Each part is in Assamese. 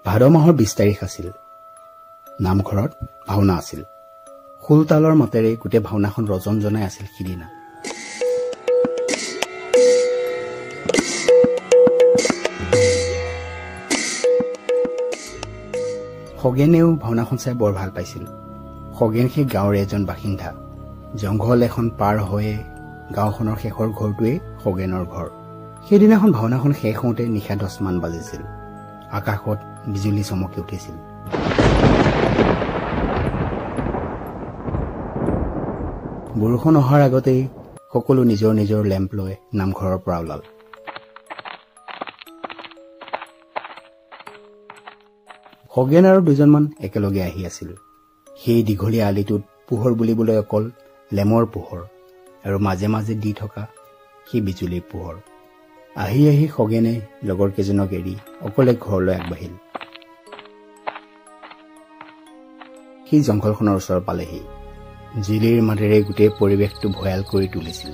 ভাদ মাহৰ 20 তাৰিখ আছিল। নামঘৰত ভাওনা আছিল। খোলতালৰ মাতেৰে গোটেই ভাওনাখন ৰজন জনাই আছিল সিদিনা। খগেনেও ভাওনাখন চাই বৰ ভাল পাইছিল। খগেন সেই গাঁৱৰ এজন বাসিন্দা। জংঘল এখন পাৰ হৈয়ে গাঁওখনৰ শেষৰ ঘৰটোৱেই খগেনৰ ঘৰ। সেইদিনাখন ভাওনাখন শেষ হওঁতে নিশা 10 মান বাজিছিল। আকাশত বিজুলী চমকি উঠিছিল। বৰষুণ অহাৰ আগতেই সকলো নিজৰ নিজৰ লেম্প লৈ নামঘৰৰ পৰা ওলাল। খগেন আৰু দুজনমান একেলগে আহি আছিল। সেই দীঘলীয়া আলিটোত পোহৰ বুলিবলৈ অকল লেমৰ পোহৰ আৰু মাজে মাজে দি থকা সেই বিজুলীৰ পোহৰ। আহি আহি খগেনে লগৰ কেইজনক এৰি অকলে ঘৰলৈ আগবাঢ়িল। সি জংঘলখনৰ ওচৰ পালেহি। জিলিৰ মাতেৰে গোটেই পৰিৱেশটো ভয়াল কৰি তুলিছিল।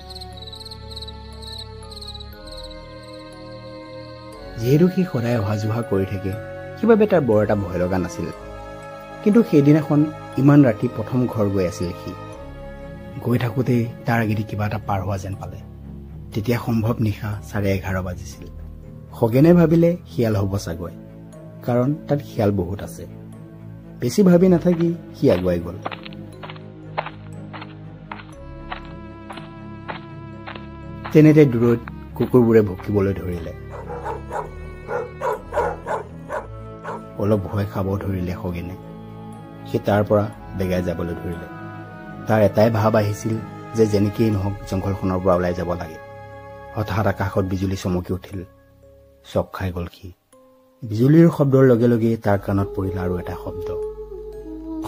যিহেতু সি সদায় অহা যোৱা কৰি থাকে, সেইবাবে তাৰ বৰ এটা ভয় লগা নাছিল। কিন্তু সেইদিনাখন ইমান ৰাতি প্ৰথম ঘৰ গৈ আছিল সি। গৈ থাকোঁতেই তাৰ আগেদি কিবা এটা পাৰ হোৱা যেন পালে। তেতিয়া সম্ভৱ নিশা 11:30 বাজিছিল। খগেনে ভাবিলে শিয়াল হ'ব চাগৈ, কাৰণ তাত শিয়াল বহুত আছে। বেছি ভাবি নাথাকি সি আগুৱাই গ'ল। তেনেতে দূৰত কুকুৰবোৰে ভুকিবলৈ ধৰিলে। অলপ ভয় খাব ধৰিলে খগেনে। সি তাৰ পৰা বেগাই যাবলৈ ধৰিলে। তাৰ এটাই ভাৱ আহিছিল যে যেনেকেই নহওক জংঘলখনৰ পৰা ওলাই যাব লাগে। হঠাৎ আকাশত বিজুলী চমকি উঠিল। চক খাই গ'ল সি। বিজুলীৰ শব্দৰ লগে লগে তাৰ কাণত পৰিল আৰু এটা শব্দ।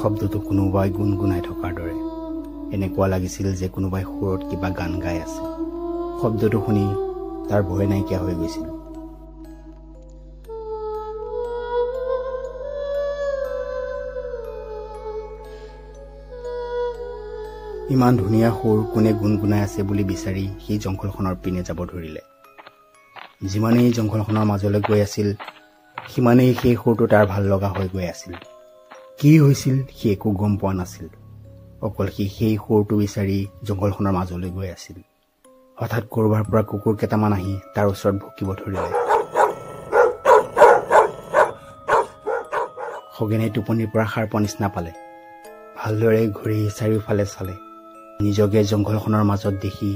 শব্দটো কোনোবাই গুণগুণাই থকাৰ দৰে। এনেকুৱা লাগিছিল যে কোনোবাই সুৰত কিবা গান গাই আছে। শব্দটো শুনি তাৰ ভয় নাইকিয়া হৈ গৈছিল। ইমান ধুনীয়া সুৰ কোনে গুণগুণাই আছে বুলি বিচাৰি সি জংঘলখনৰ পিনে যাব ধৰিলে। যিমানেই জংঘলখনৰ মাজলৈ গৈ আছিল, সিমানেই সেই সুৰটো তাৰ ভাল লগা হৈ গৈ আছিল। কি হৈছিল সি একো গম পোৱা নাছিল। অকল সি সেই সুৰটো বিচাৰি জংঘলখনৰ মাজলৈ গৈ আছিল। হঠাৎ ক'ৰবাৰ পৰা কুকুৰ কেইটামান আহি তাৰ ওচৰত ভুকিব ধৰিলে। খগেনে টোপনিৰ পৰা সাৰ পোৱা নিচিনা পালে। ভালদৰে ঘূৰি চাৰিওফালে চালে। নিজকে জংঘলখনৰ মাজত দেখি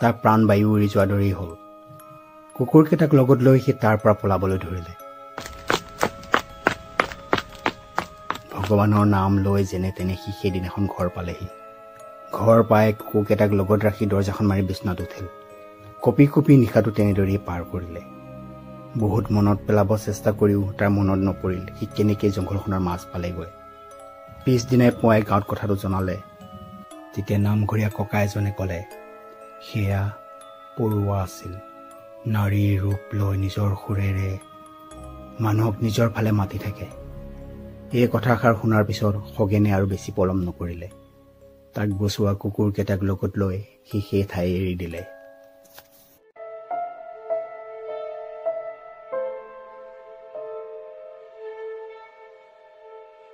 তাৰ প্ৰাণ বায়ু উৰি যোৱাৰ দৰেই হ'ল। কুকুৰকেইটাক লগত লৈ সি তাৰ পৰা পলাবলৈ ধৰিলে। ভগৱানৰ নাম লৈ যেনে তেনে সি সেইদিনাখন ঘৰ পালেহি। ঘৰ পাই কুকুৰকেইটাক লগত ৰাখি দৰ্জাখন মাৰি বিচনাত উঠিল। কঁপি কঁপি নিশাটো তেনেদৰেই পাৰ কৰিলে। বহুত মনত পেলাব চেষ্টা কৰিও তাৰ মনত নপৰিল সি কেনেকৈ জংঘলখনৰ মাজ পালেগৈ। পিছদিনাই পুৱাই গাঁৱত কথাটো জনালে। তেতিয়া নামঘৰীয়া ককা এজনে ক'লে, সেয়া পৰুৱা আছিল। নাৰীৰ ৰূপ লৈ নিজৰ সুৰেৰে মানুহক নিজৰ ফালে মাতি থাকে। এই কথাষাৰ শুনাৰ পিছত খগেনে আৰু বেছি পলম নকৰিলে। তাক বচোৱা কুকুৰকেইটাক লগত লৈ সি সেই ঠাই এৰি দিলে।